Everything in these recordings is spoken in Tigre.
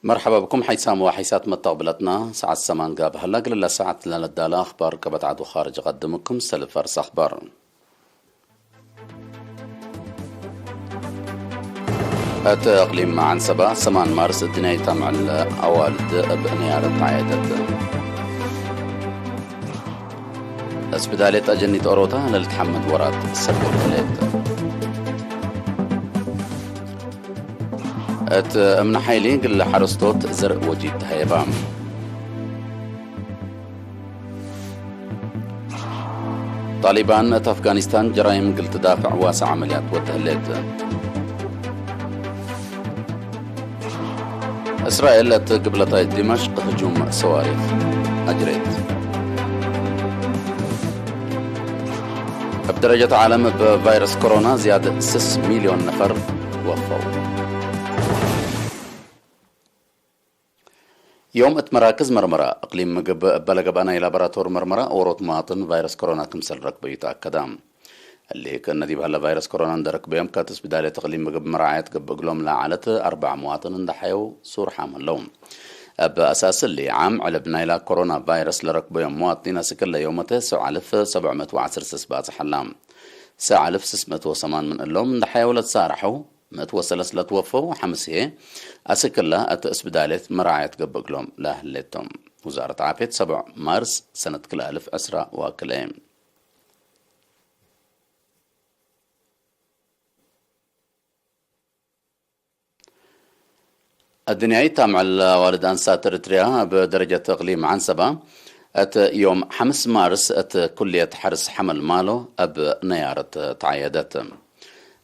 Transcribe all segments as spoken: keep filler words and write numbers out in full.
መርሐባ ብኩም ሐይሳም ወሐይሳት መተቅብለትና፣ ሰዓት ሰማን ጋብ ሀላ፣ እግል ለሰዓት ለነዳለ አኽባር ቀበት ዐድ ወኻርጅ እቀድምኩም ሰልፍ ፈርስ አኽባር። እት እቅሊም ዐንሰበ፣ ሰማን ማርስ እድንያይ ታምዕል አዋልድ እብ ነያረት ተዓየደት። እስብዳሌት አጀኒት ኦሮታ ለልትሐመድ ወራት ሰብብ ህሌት። እት እምነ ሐይሊ እግል ሐረስቶት ዘርእ ወጂድ ተሀየባ። ጣሊባን እት አፍጋኒስታን ጀራይም እግል ትዳፍዕ ዋሰ ዐመልያት ወድ ህሌት። እስራኤል እት ግብለታይ ዲመሽቅ ህጁም ሰዋሪክ አጅሬት። እብ ደረጀት ዓለም እብ ቫይረስ ኮሮና ዝያድ ስስ ሚልዮን ነፈር ወፈው። ዮም እት መራክዝ መርመራ እቅሊም ምግብ እበ ለገብአ ናይ ላቦራቶር መርመራ ኦሮት መዋጥን ቫይረስ ኮሮና ክምሰል ረክበዩ ተአከዳ። እሊ ክእነ ዲብ ሀለ ቫይረስ ኮሮና እንደ ረክበዮም ከእት እስብዳሌት እቅሊም ምግብ መራዓየት ገብእ እግሎም ለዐለት አርበዕ መዋጥን እንደ ሐየው ሱር ሐም ህለው። እብ አሳስ እሊ ዓም ዕልብ ናይላ ኮሮና ቫይረስ ለረክበዮም መዋጥኒን አስክ እለ ዮመተ ሰዕ አልፍ ሰብዕ ምእት ወዐስር ስስ ባጽሕ ሀላ። ሰዕ አልፍ ስስ ምእት ወሰማን ምን እሎም እንደ ሐየው ለትሳረሐው፣ ምእት ወሰለስ ለትወፈው ሐምስ ህዬ አስክ እለ እት እስብዳሌት መራዓየት ገብእ እግሎም ለህሌት ቶም። ውዛረት ዓፍየት ሰብዕ ማርስ ሰነት ክልኤ አልፍ ዕስራ ወክልኤ። አድንያይ ታምዕል አዋልድ አንሳት እርትርያ እብ ደረጀት እቅሊም ዐንሰባ፣ እት ዮም ሐምስ ማርስ እት ኩልየት ሐርስ ሐመል ማሎ እብ ነያረት ተዓየደት።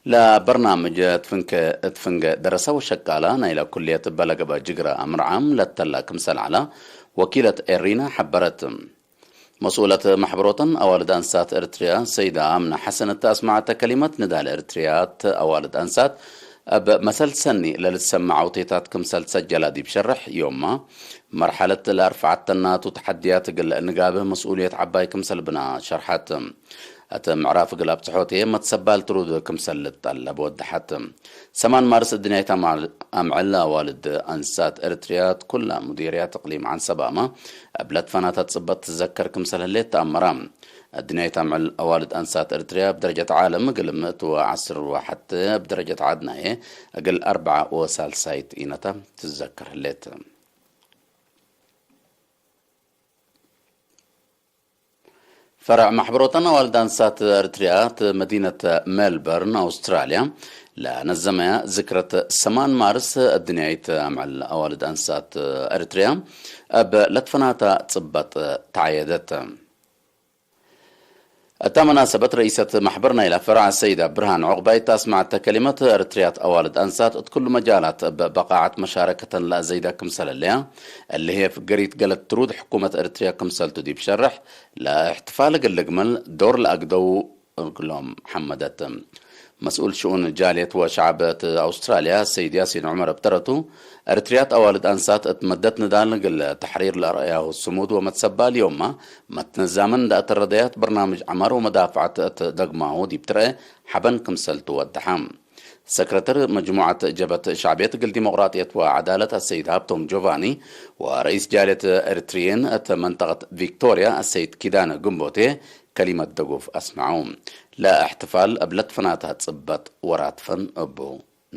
ለበርናምጅ እት ፍንክ፣ እት ፍንግ ደረሰ ወሸቃላ ናይለ ኩልየት እበ ለገብአ ጅግረ አምር ዓም ለተላ ክምሰል ዐላ ወኪለት ኤሪና ሐበረት። መስኡለት መሕበሮተን አዋልድ አንሳት ኤርትርያ ሰይዳ አምነ ሐሰን እተ አስመዐተ ከሊመት፣ ንዳል ኤርትርያት አዋልድ አንሳት እብ መሰል ሰኒ ለልትሰመዕ አውቴታት ክምሰል ትሰጀላ ዲብ ሸርሕ፣ ዮማ መርሐለት ለአርፈዐት ተናቱ ተሐድያት እግል እንጋብህ መስኡልየት ዐባይ ክምሰል ብና ሸርሐት። እት ምዕራፍ እግል አብጽሖት ህዬ መትሰባል ትሩድ ክምሰል ልትጠለብ ወደሐት። ሰማን ማርስ እድንያይት አምዕል አዋልድ አንሳት ኤርትርያት ኩላ ሙዲርያት እቅሊም ዐንሰባመ እብ ለትፈናተ ጽበጥ ትዘከር ክምሰል ህሌት ተአመረ። እድንያይት አምዕል አዋልድ አንሳት ኤርትርያ እብ ደረጀት ዓለም እግል ምእት ወዐስር ወሐቴ እብ ደረጀት ዐድናዬ እግል አርበዓ ወሳልሳይት ኢነተ ትዘከር ህሌት። ፈርዕ መሕበሮተን አዋልድ አንሳት ኤርትርያ እት መዲነት ሜልበርን አውስትራልያ ለነዘመያ ዝክረት ሰማን ማርስ እድንያይት አምዕል አዋልድ አንሳት ኤርትርያ እብ ለትፈናታ ጽበጥ ተዓየደት። እታ መናሰበት ረኢሰት መሕበር ናይላ ፈርዕ ሰይዳ ብርሃን ዑቅባይ እት አስመዐተ ከሊመት፣ ኤርትርያት አዋልድ አንሳት እት ኩሉ መጃላት እብ በቃዐት መሻረከተን ለአዘይዳ ክምሰል ህለያ፣ እሊ ህዬ ፍገሪት ገለት ትሩድ ሕኩመት ኤርትርያ ክምሰልቱ ዲብ ሸርሕ፣ ለእሕትፋል እግል ልግመል ዶር ለአግደው እግሎም ሐመደት። መስኡል ሽኡን ጃልየት ወሸዐብ እት አውስትራልያ ሰይድ ያሲን ዑመር እብ ተረቱ፣ ኤርትርያት አዋልድ አንሳት እት መደት ንዳል እግል ተሕሪር ለአርአያሁ ስሙድ ወመትሰባል ዮማ መትነዛመን እንደ አተረደያት በርናምጅ ዐማር ወመዳፍዐት እት ደግማሁ ዲብ ትርአ ሐበን ክምሰልቱ ወደሐ። ሰክረተር መጅሙዐት ጀብሀት ሸዕብየት እግል ዲሞቅራጥየት ወዐዳለት አሰይድ ሃብቶም ጆቫኒ ወረኢስ ጃልየት ኤርትርዪን እት መንጠቀት ቪክቶርያ አሰይድ ኪዳነ ግንቦቴ ከሊመት ደጉፍ አስመዐው። ለእሕትፋል እብ ለትፈናተ ጽበጥ ወራት ፈን እቡ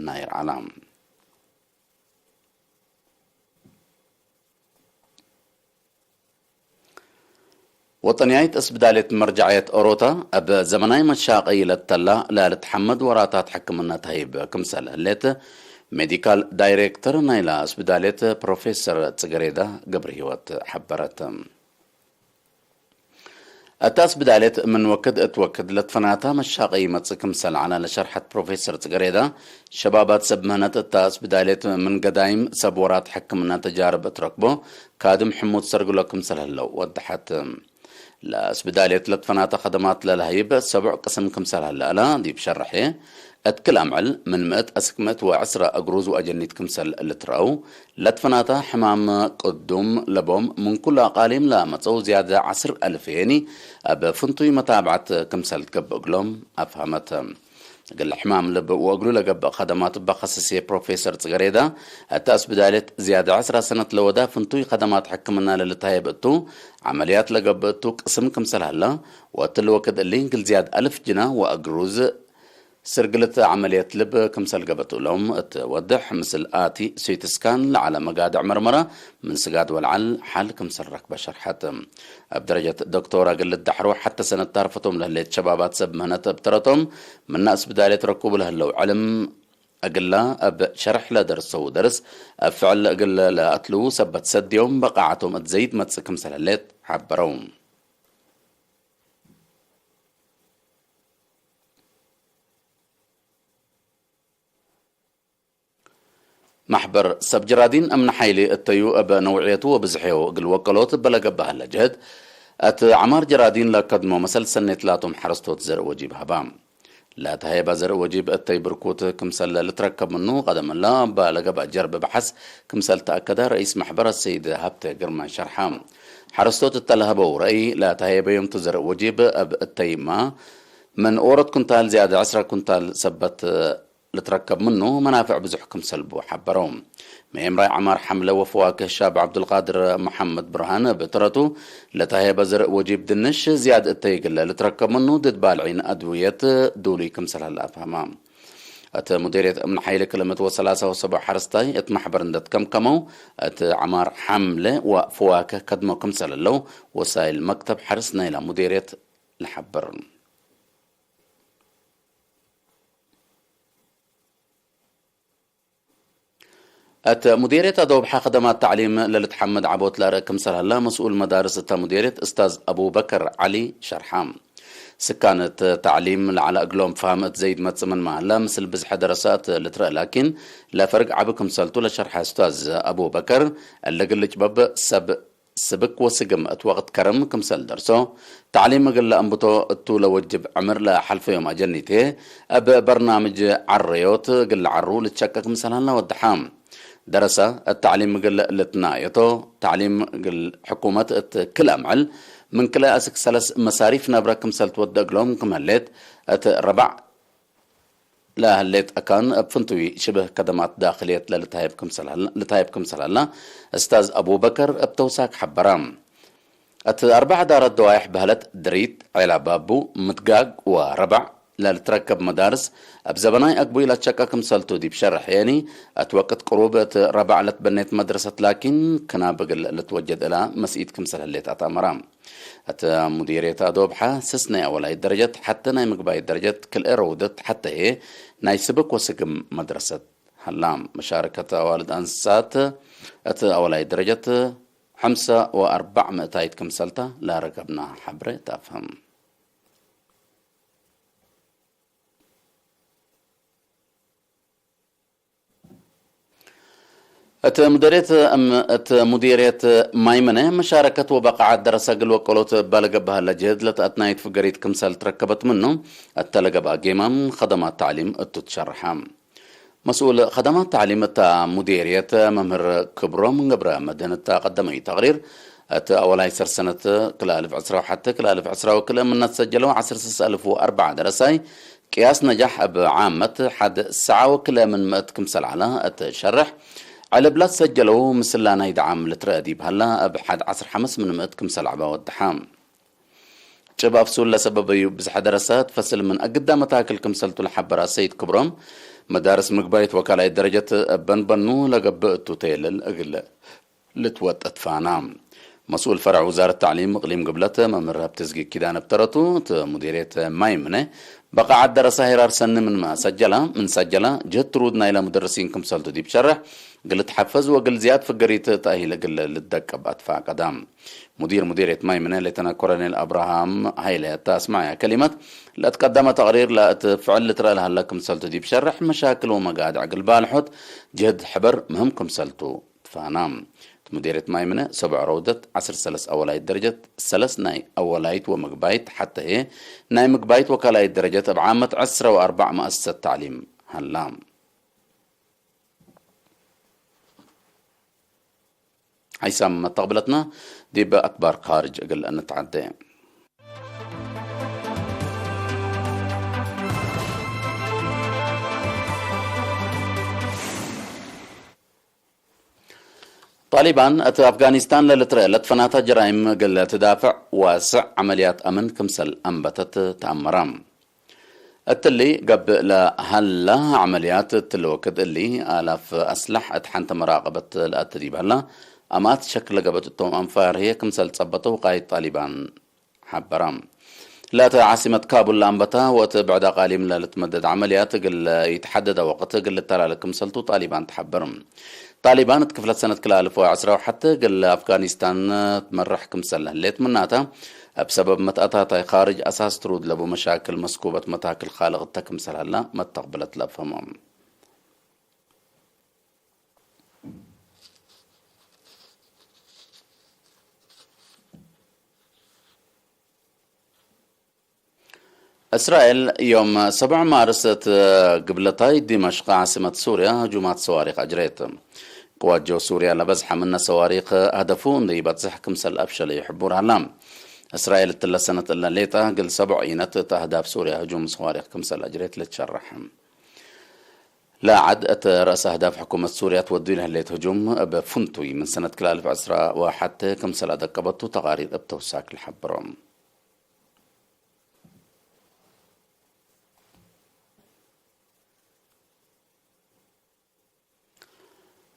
ናይር ዐላ። ወጠንያይት እስብዳሌት መርጃዕየት ኦሮታ፣ እብ ዘመናይ መሻቀይ ለተላ ለልትሐመድ ወራታት ሕክምና ተህይብ ክምሰል ህሌት፣ ሜዲካል ዳይሬክተር ናይላ እስብዳሌት ፕሮፌሰር ጽገሬዳ ገብረሂወት ሐበረት። እታ እስብዳሌት ምን ወክድ እት ወክድ ለትፈናታ መሻቀይ መጽእ ክምሰል ዐላ ለሸርሐት ፕሮፌሰር ጽገሬዳ፣ ሸባባት ሰብ ምህነት እታ እስብዳሌት ምን ገዳይም ሰብ ወራት ሕክምና ተጃርብ እት ረክቦ ካድም ሕሙድ ሰርግሎ ክምሰል ህለው ወደሐት። ለእስብዳሌት ለትፈናተ ከደማት ለለሀይብ ሰቡዕ ቅስም ክምሰል ሀለ እላ ዲብ ሸርሐ፣ እት ክል አምዕል ምን ምእት አስክ ምእት ወዐስረ እግሩዝ ወአጀኒት ክምሰል ልትረአው፣ ለትፈናተ ሕማም ቅዱም ለቦም ምን ኩሉ አቃሊም ለመጽአው ዝያድ ዐስር አልፍ ሄኒ እብ ፍንቱይ መታብዐት ክምሰል ትገብእ እግሎም አፍሀመት። እግል ሕማም ልብ ወእግሉ ለገብእ ከደማት እበ ከሰሴ ፕሮፌሰር ጽገሬዳ፣ እተ አስብዳሌት ዝያድ ዐስራ ሰነት ለወዳ ፍንቱይ ከደማት ሕክምና ለልትሀየብ እቱ፣ ዐመልያት ለገብእ እቱ ቅስም ክምሰል ሀላ፣ ወእትሊ ወክድ እሊ እግል ዝያድ አልፍ ጅና ወአግሩዝ ስርግልት ዐመልየት ልብ ክምሰል ገብአቱ እሎም እት ወድሕ፣ ምስል አቲ ሲቲ ስካን ለዐለ መጋድዕ መርመራ ምን ስጋድ ወለዐል ሐል ክምሰል ረክበ ሸርሐት። እብ ደረጀት ዶክቶር እግል ልትደሐሮ ሐተ ሰነት ታርፈቶም ለህሌት ሸባባት ሰብ ምህነት እብ ተረቶም፣ ምነ እስብዳሌት ረኩቡ ለህለው ዕልም እግላ እብ ሸርሕ ለደርሰው ደርስ እብ ፍዕል እግል ለአትልዉ ሰበት ሰድዮም በቃዐቶም እት ዘይድ መጽእ ክምሰል ህሌት ሐበረው። መሕበር ሰብ ጀራዲን እምነ ሐይሊ እተዩ እብ ነውዕየቱ ወብዝሕየው እግል ወቀሎት እበ ለገብአ ህለ ጀህድ፣ እት ዐማር ጀራዲን ለከድሞ መሰል ሰኔት ላቶም ሐረስቶት ዘርእ ወጂብ ሀባ። ለተሀየበ ዘርእ ወጂብ እተይ ብርኩት ክምሰል ልትረከብ ምኑ ቀደም እለ እበ ለገብአ ጀርብ በሐስ ክምሰል ተአከደ ረኢስ መሕበር አሰይድ ሀብተ ግርማይ ሸርሐ። ሐረስቶት እተ ለሀበው ረእይ፣ ለተሀየበ ዮም ቱ ዘርእ ወጂብ እብ እተይማ ምን ዎሮት ኩንታል ዝያድ ዐስረ ኩንታል ሰበት ልትረከብ ምኑ መናፍዕ ብዙሕ ክምሰል ቡ ሐበረው። መኤምራይ ዐማር ሐምለ ወፈዋክህ ሻብ ዐብዱልቃድር መሐመድ ብርሃን እብ ተረቱ፣ ለተሀየበ ዘርእ ወጂብ ድንሽ ዝያድ እተይ እግል ልትረከብ ምኑ ድድ ባልዒን አድውየት ዱሉይ ክምሰል ሀለ አፍሀማ። እት ሙዴርየት እምነ ሐይለ ክል ምእት ወሰላሳ ወሰብዕ ሐረስታይ እት መሕበር እንደ ትከምከመው፣ እት ዐማር ሐምለ ወፈዋክህ ከድሞ ክምሰል ህለው ወሳይል መክተብ ሐርስ ናይላ ሙዴርየት ለሐብር። እት ሙዴርየት አዶብሐ ከደማት ተዕሊም ለልትሐመድ ዐቦት ለአርእ ክምሰል ሀላ መስኡል መዳርስ እተ ሙዴርየት እስታዝ አቡበከር ዐሊ ሸርሐ። ስካን እት ተዕሊም ለዐለ እግሎም ፋም እት ዘይድ መጽእ ምንመ ሀላ፣ ምስል ብዝሐ ደረሳት ልትረእ ላኪን፣ ለፈርግ ዐቢ ክምሰልቱ ለሸርሐ እስታዝ አቡበከር፣ እለ እግል ልጭበብ ሰብ ስብክ ወስግም እት ወቅት ከርም ክምሰል ደርሶ፣ ተዕሊም እግል ለአንብቶ እቱ ለወጅብ ዕምር ለሐልፈዮም አጀኒት ህዬ፣ እብ በርናምጅ ዐረዮት እግል ለዐሩ ልትሸቀ ክምሰል ሀለ ወደሐ። ደረሰ፣ እት ተዕሊም እግል ልትናየቶ፣ ተዕሊም እግል ሕኩመት እት ክል አምዕል ምን ክልኤ አስክ ሰለስ መሳሪፍ ነብረ ክምሰል ትወደ እግሎም ክም ህሌት፣ እት ረበዕ ለህሌት አካን እብ ፍንቱይ ሽብህ ከደማት ዳክልየት ለልትሀየብ ክምሰል ሀል-፣ ልትሀየብ ክምሰል ሀላ፣ እስታዝ አቡበከር እብ ተውሳክ ሐበረ። እት አርበዕ ዳረት ደዋይሕ በህለት ድሪት፣ ዔላ ባቡ፣ ምትጋግ ወረበዕ ለልትረከብ መዳርስ፣ እብ ዘበናይ አግቡይ ለትሸቀ ክምሰልቱ ዲብ ሸርሕ የኒ፣ እት ወቅት ቅሩብ እት ረበዕ ለትበኔት መድረሰት ላኪን፣ ክናብ እግል ልትወጀድ እላ መስኢት ክምሰል ህሌት አትአመረ። እት ሙዲርየት አዶብሐ ስስ ናይ አወላይት ደረጀት ሐቴ ናይ ምግባይት ደረጀት ክልኤ ረውደት ሐቴ ህዬ ናይ ስብክ ወስግም መድረሰት ሀላ። መሻረከት አዋልድ አንስሳት እት አወላይት ደረጀት ሐምሰ ወአርበዕ ምእታይት ክምሰልታ ለረከብና ሐብሬ ተአፍህም። እት ሙደርየት እም እት ሙዲርየት ማይመነ መሻረከት ወበቃዐት ደረሰ እግል ወቀሎት እበ ለገብአ ለጀህድ ለተአትናይት ፍገሪት ክምሰል ትረከበት ምኑ፣ እተ ለገብአ ጌማም ከደማት ተዕሊም እቱ ትሸርሐ። መስኡል ከደማት ተዕሊም እተ ሙዲርየት መምህር ክብሮም ገብረ መድህን እተ ቀደመዩ ተቅሪር፣ እት አወላይ ሰርሰነት ክልኤ አልፍ ዕስራ ወሐቴ ክልኤ አልፍ ዕስራ ወክልኤ ምነ ትሰጀለው ዐስር ስስ አልፍ ወአርበዕ ደረሳይ፣ ቅያስ ነጃሕ እብ ዓመት ሐድ ሰዓ ወክልኤ ምን ምእት ክምሰል ዐለ እት ሸርሕ፣ ዕልብላት ሰጀለው ምስላ ናይ ደዓም ልትረአ ዲብ ሀላ፣ እብ ሐድ ዐስር ሐምስ ምን ምእት ክምሰል ዐበ ወደሐ። ጭብ አፍሱል ለሰበበዩ ብዝሐ ደረሳት ፈስል ምን አግዳ መታክል ክምሰልቱ ለሐበረ ሰይድ ክብሮም፣ መዳርስ ምግባይት ወካላይት ደረጀት እበን በኑ ለገብእ እቱ ተየልል እግል ልትወጠት ፋና። መስኡል ፈረዕ ውዛረት ተዕሊም እቅሊም ግብለት መምህር ሀብተዝጊ ኪዳነ ብተረቱ፣ እት ሙዲርየት ማይ ምነ በቃዓት ደረሰ ሄራር ሰኒ ምንመ ሰጀላ፣ ምን ሰጀላ፣ ጅህት ትሩድ ናይለ ሙደርሲን ክምሰልቱ ዲብ ሸርሕ፣ እግል ልትሐፈዝ ወእግል ዝያድ ፍገሪት ተእሂል እግል ልትደቀብ አትፋቀዳ። ሙዲር ሙዲርየት ማይ ምነ ሌተና ኮሎኔል አብርሃም ሀይለ እተ አስመዐያ ከሊመት፣ ለእት ቀደመ ተቅሪር ለእት ፍዕል ልትረአ ለሀለ ክምሰልቱ ዲብ ሸርሕ፣ መሻክል ወመጋድዕ እግል ባልሖት ጅህድ ሕበር ምህም ክምሰልቱ ትፋና። እት ሙዴርየት ማይ ምነ ሰብዖ ረውደት ዐስር ሰለስ አወላይት ደረጀት፣ ሰለስ ናይ አወላይት ወምግባይት ሐተ ህዬ ናይ ምግባይት ወካላይት ደረጀት እብ ዓመት ዐስረ ወአርበዕ መአሰሰት ተዕሊም ሀላ። ሐይሳም መተቅብለትና ዲብ አክባር ካርጅ እግል እንተዐዴ። ጣሊባን እት አፍጋኒስታን ለልትረአ ለትፈናተ ጀራይም እግል ትዳፍዕ ዋስዕ ዐመልያት አምን ክምሰል አንበተት ተአመረ። እትሊ ገብእ ለሀላ ዐመልያት እትሊ ወክድ እሊ፣ አላፍ አስላሕ እት ሐንተ መራቀበት ለአቲ ዲብ ሀላ፣ አማት ሸክ ለገብአት እቶም አንፋር ህዬ ክምሰል ጸበጠው ቃይድ ጣሊባን ሐበረ። ለእተ ዓሲመት ካቡል ለአንበታ ወእት ብዕድ አቃሊም ለልትመደድ ዐመልያት እግል ኢተሐደደ ወቅት እግል ልተላለ ክምሰልቱ ጣሊባን ተሐብር። ጣሊባን እት ክፍለት ሰነት ክልኤ አልፍ ወዐስረ ወሐቴ እግል አፍጋኒስታን ትመረሕ ክምሰል ለህሌት ምናተ፣ እብ ሰበብ መትአታታይ ካርጅ አሳስ ትሩድ ለቡ መሻክል መስኩበት መታክል ካልቅ እተ ክምሰል ሀላ መተቅብለት ለአፍሀመ። እስራኤል ዮም ሰብዕ ማርስ እት ግብለታይ ዲመሽቅ ዓስመት ሱርያ ህጁማት ሰዋሪክ አጅሬት። ቅዋት ጀው ሱርያ ለበዝሐ ምነ ሰዋሪክ አህደፉ እንዴ ኢበጽሕ ክምሰል አፍሸለ ይሕቡር ሀላ። እስራኤል እትለ ሰነት እለ ሌጠ እግል ሰብዕ ኢነት እት አህዳፍ ሱርያ ህጁም ሰዋሪክ ክምሰል አጅሬት ልትሸረሕ። ለዐድ እት ረአስ አህዳፍ ሕኩመት ሱርያ ትወዱ ለህሌት ህጁም እብ ፍንቱይ ምን ሰነት ክልኤ አልፍ ዕስራ ወሐቴ ክምሰል አደቀበቱ ተቃሪር እብ ተውሳክ ለሐብሮ።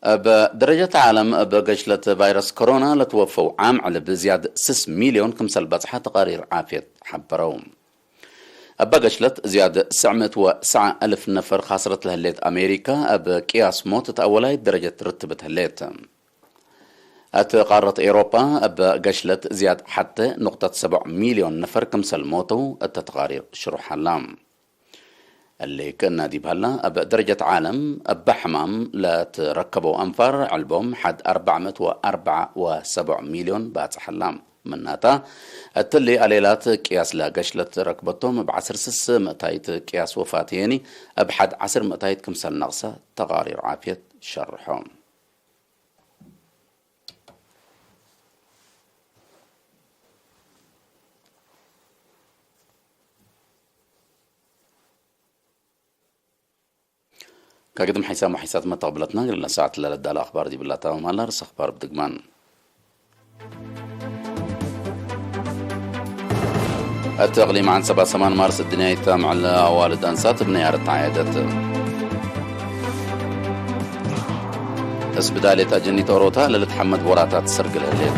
እብ ደረጀት ዓለም እብ ገሽለት ቫይረስ ኮሮና ለትወፈው ዓም ዕልብ ዝያድ ስስ ሚልዮን ክምሰል በጽሐ ተቃሪር ዓፍየት ሐበረው። እበ ገሽለት ዝያድ ስዕ ምእት ወሰዓ እልፍ ነፈር ካስረት ለህሌት አሜሪካ፣ እብ ቅያስ ሞት እት አወላይት ደረጀት ርትብት ህሌት። እት ቃረት ኤውሮፓ፣ እበ ገሽለት ዝያድ ሐቴ ኑቅጠት ሰቦዕ ሚልዮን ነፈር ክምሰል ሞተው እተ ተቃሪር ሽሩሕ ሀላ። እሊ ክእነ ዲብ ሀላ፣ እብ ደረጀት ዓለም እበ ሕማም ለትረከበው አንፋር ዕልቦም ሐድ አርበዕ ምእት ወአርበዕ ወሰቦዕ ሚልዮን ባጽሕ ሀላ። ምናተ፣ እትሊ አሌላት ቅያስ ለገሽለት ረክበቶም እብ ዐስር ስስ ምእታይት ቅያስ ወፋት ህዬኒ፣ እብ ሐድ ዐስር ምእታይት ክምሰል ነቅሰ ተቃሪር ዓፍየት ሸርሖ። ከግድም ሐይሳም ወሐይሳት መተቅብለትና፣ እግል ለሰዓት ለለዳለ አኽባር ዲብላ ተማም ሀላ። ርእስ አኽባር ብድግማን። እት እቅሊም ዐንሰባ ሰማን ማርስ እድንያይት ታምዕለ አዋልድ አንሳት እብ ነያር ተዓየደት። እስብዳሌት አጀኒት ኦሮታ ለልትሐመድ ቦራታት ሰርግል ህሌት።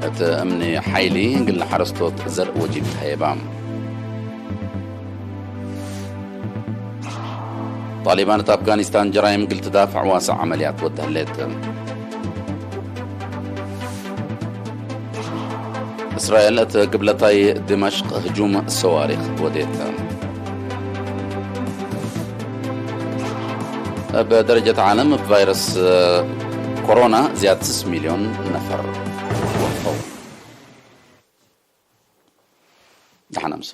እት እምኒ ሐይሊ እግል ለሐረስቶት ዘርእ ወጂብ ተሀየባ። ጣሊባን እት አፍጋኒስታን ጀራይም እግል ትዳፍዕ ዋስዕ ዐመልያት ወድ ህሌት። እስራኤል እት ግብለታይ ዲመሽቅ ህጁም ሰዋሪክ ወዴት። እብ ደረጀት ዓለም እብ ቫይረስ ኮሮና ዝያድ ስስ ሚልዮን ነፈር ወፈው። ደሓን አምሱ።